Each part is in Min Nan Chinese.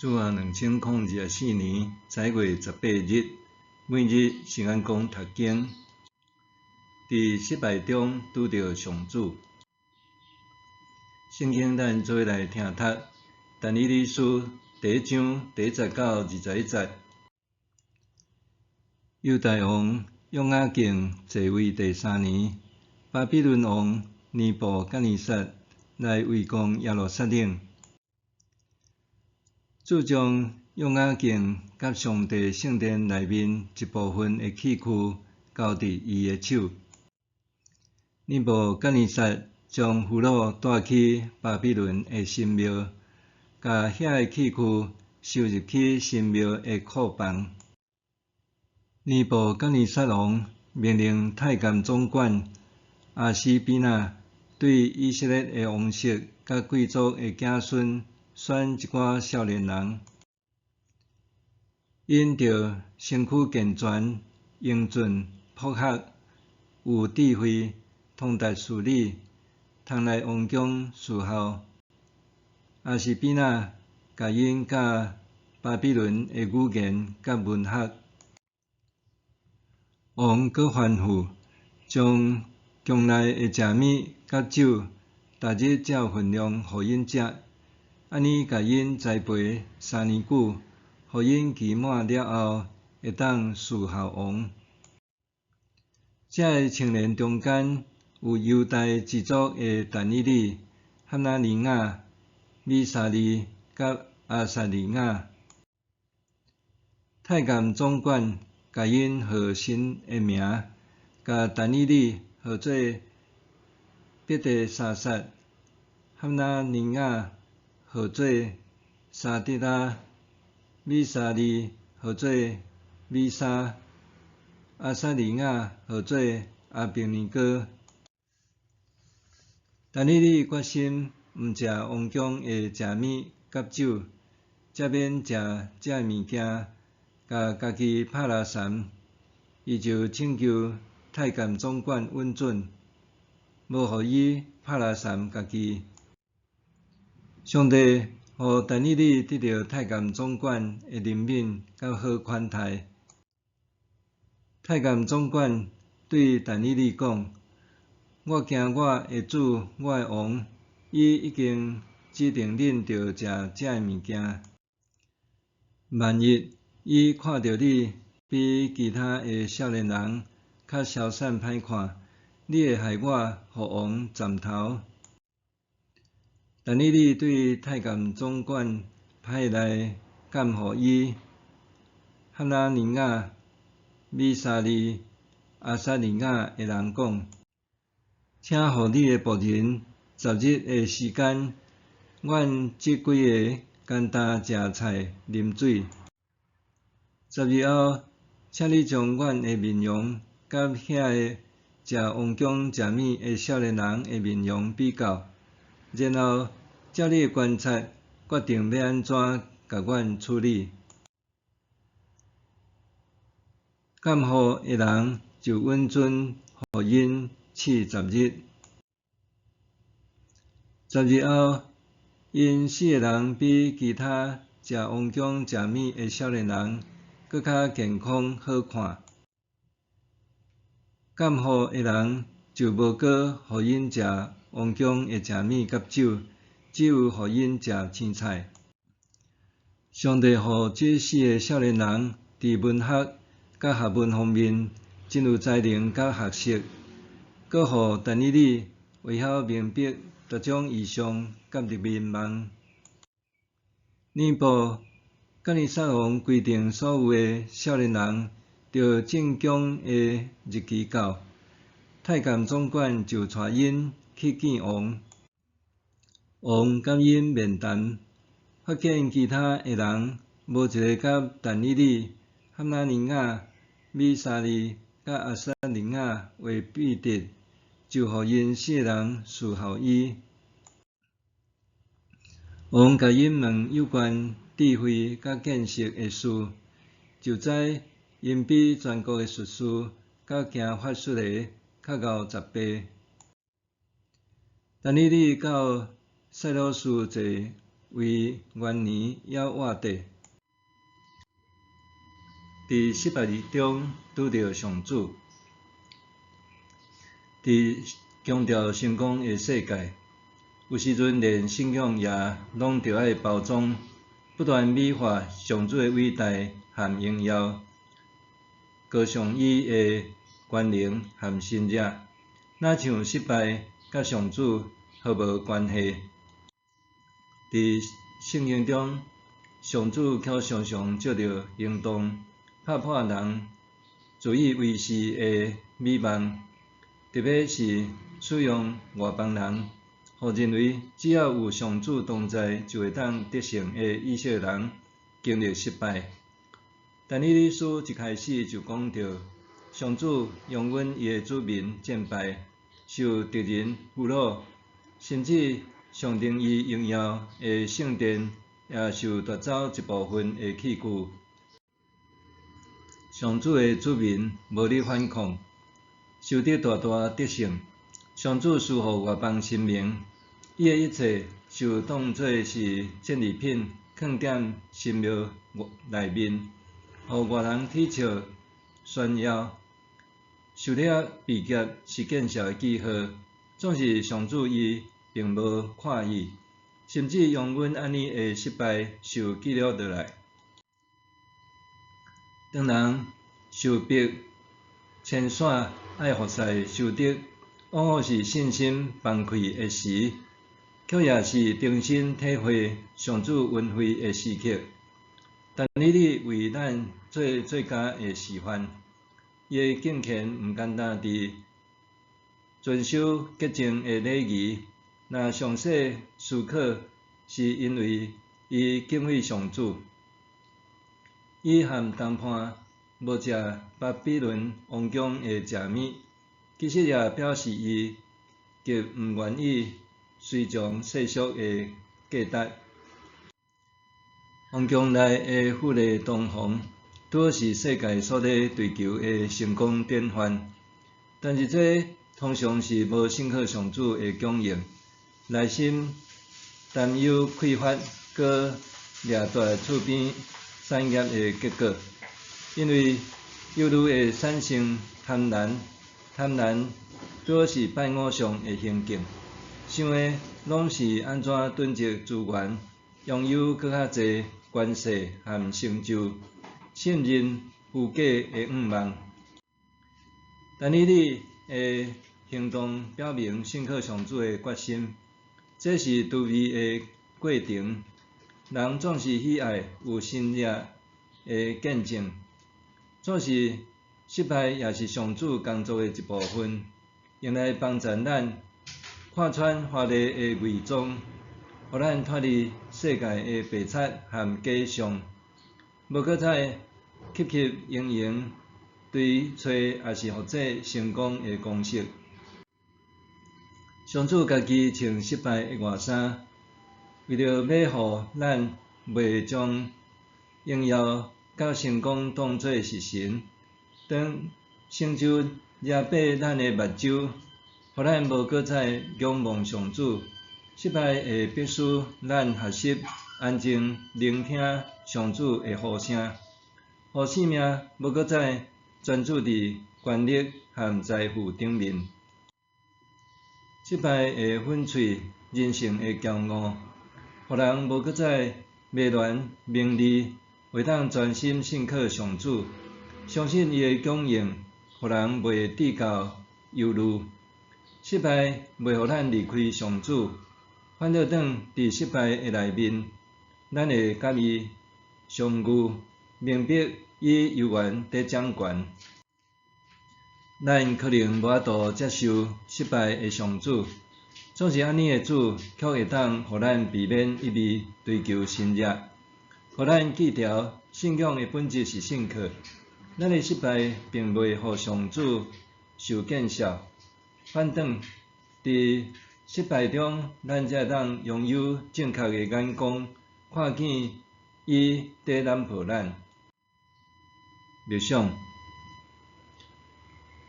主後2024年1月18日，每日聖安公讀經，佇失敗中拄著上主。聖經咱做伙來聽讀，但以理書第一章第一節到21節。猶大王約雅敬在位第三年，巴比倫王尼布甲尼撒來圍攻耶路撒冷。主將約雅敬佮上帝聖殿內面一部分的器具交佇伊的手。尼布甲尼撒將俘虜帶去巴比倫的神廟，共遐的器具收入去神廟的庫房。尼布甲尼撒王命令太監總管阿斯比納對以色列的王室佮貴族的子孫選一寡少年人，𪜶著身軀健全、英俊、博學、有智慧、通達事理，通來王宮侍候。阿斯比納共𪜶教巴比倫的語言佮文學。王閣吩咐，將宮內的食物佮酒，逐日照份量予𪜶食。按呢共𪜶栽培3年久，予𪜶期滿了後，會當侍候王。這个青年中間有猶大支族的但以理、哈拿尼雅、米沙利佮亞撒利雅。太監總管共𪜶號新的名，共但以理號做伯特沙撒，哈拿尼雅號做沙得拉，米沙利號做米沙，亞撒利雅號做亞伯尼歌。但以理決心毋食王宮的食物佮酒，才免食這个物件，共家己拍拉毘。伊就請求太監總管允准，無予伊拍拉毘家己。上帝予但以理得著太監總管的憐憫佮好款待。太監總管對但以理講：我驚我的主，我的王，伊已經指定恁著食這个物件。萬一伊看著你比其他的少年人較痟散歹看，你會害我予王斬頭。但以理對太監總管派來監護伊、哈拿尼雅、米沙利、亞撒利雅的人講：請予你的僕人10日的時間，阮這幾个干焦食菜啉水。10日後，請你將阮的面容佮遐个食王宮食物的少年人的面容比較，然後照你的觀察，決定欲按怎共阮處理。監護的人就允准予𪜶試十日。十日後，𪜶四个人比其他食王宮食物的少年人閣較健康好看。監護的人就無閣予𪜶食王宮的食物佮酒，只有予𪜶食青菜。上帝予這四个少年人佇文學佮學問方面真有才能佮學識，閣予但以理會曉明白逐種異象佮入眠夢。尼布甲尼撒王規定所有的少年人著進宮的日期到，太監總管就帶𪜶去見王。王佮𪜶面談，發現其他的人無一个佮但以理、哈拿尼雅、米沙利佮亞撒利雅話比得，就予𪜶四个人侍候伊。王共𪜶問有關智慧佮見識的事，就知𪜶比全國的術士佮行法術的較𠢕10倍。但以理到塞魯士做為元年猶活著。佇失敗中拄著上主，佇強調成功的世界，有時陣連信仰也攏著愛包裝，不斷美化上主的偉大和榮耀，高尚伊的權能和神蹟，若像失敗佮上主毫無關係。佇聖經中，上主卻常常藉著行動，拍破人自以為是的美夢，特別是使用外邦人，予認為只要有上主同在就會當得勝的以色列人經歷失敗。但以理書一開始就講著，上主容忍伊的子民戰敗，受敵人俘虜，甚至象徵伊榮耀的聖殿也受奪走一部分的器具。上主的子民無力反抗，受得大大得勝。上主賜予外邦神明，伊的一切受當做是戰利品，囥佇神廟內面，予外人取笑炫耀。狩獵被劫是見笑的記號，總是上主伊並無看意，甚至容忍按呢的失敗受記錄落來。當人受迫遷徙愛服侍仇敵，往往是信心崩潰的時，卻也是重新體會上主恩惠的時刻。但以理為咱做最佳的示範，伊的敬虔毋單單佇遵守潔淨的禮儀，若詳細思考，是因為伊敬畏上主。伊和同伴無食巴比倫王宮的食物，其實也表示伊極毋願意隨從世俗的價值。王宮內的富麗堂皇，拄好是世界所咧追求的成功典範。但是這通常是無信靠上主的供應，內心擔憂匱乏，閣掠奪厝邊產業的結果。因為憂慮會產生貪婪，貪婪拄好是拜偶像的行徑，想的攏是按怎囤積資源，擁有閣較濟權勢和成就，信任虛假的願望。但以理的行動表明信靠上主的決心，這是突圍的過程。人總是喜愛有神蹟的見證，總是失敗也是上主工作的一部分，用來幫助咱看穿華麗的偽裝，予咱脫離世界的白賊和假象，無閣再汲汲營營追揣抑是複製成功的公式。上主家己穿失敗的外衫，為著欲予咱袂將榮耀佮成功當做是神，當成就遮蔽咱的目睭，予咱無閣再仰望上主。失敗會迫使咱學習安靜聆聽上主的呼聲，予生命無閣再專注佇權力和財富頂面。失敗會粉碎人性的驕傲，予人無閣再迷戀名利，會當專心信靠上主，相信伊的供應，予人袂致到憂慮。失敗袂予咱離開上主，反倒轉佇失敗的內面，咱會佮伊相遇，明白伊猶原佇掌權。咱可能無法度接受失敗的上主，總是按呢的主，卻會當予咱避免一味追求神蹟，予咱記牢信仰的本質是信靠。咱的失敗並袂予上主受見笑，反轉佇失敗中，咱才會當擁有正確的眼光，看見伊佇攬抱咱。默想。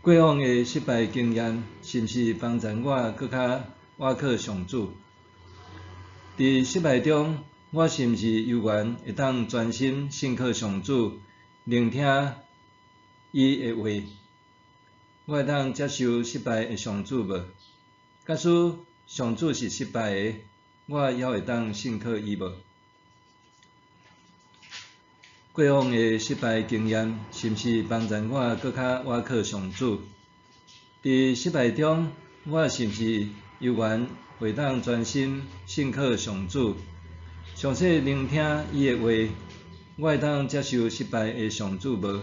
過往的失敗經驗，是毋是幫助我閣較倚靠上主？佇失敗中，我是毋是猶原會當專心信靠上主，聆聽伊的話？我會當接受失敗的上主無？假使上主是失敗的，我猶會當信靠伊無？過往的失敗經驗，是毋是幫助我閣較倚靠上主？佇失敗中，我是毋是猶原會當專心信靠上主，詳細聆聽伊的話？我會當接受失敗的上主無？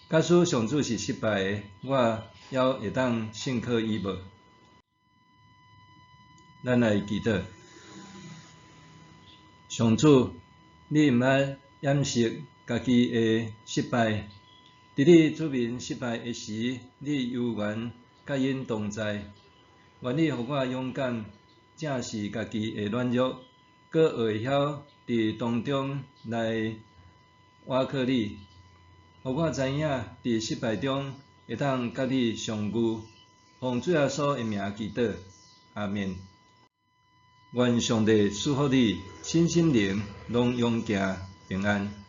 假使上主是失敗的，我猶會當信靠伊無？咱來祈禱。上主，你毋捌掩飾家己的失敗，佇你子民失敗的時，你猶原佮𪜶同在。願你予我勇敢正視家己的軟弱，閣學會曉佇當中來倚靠你，予我知影佇失敗中會當佮你相遇。奉主耶穌的名祈禱，阿們。願上帝賜福你，身心靈攏勇健平安。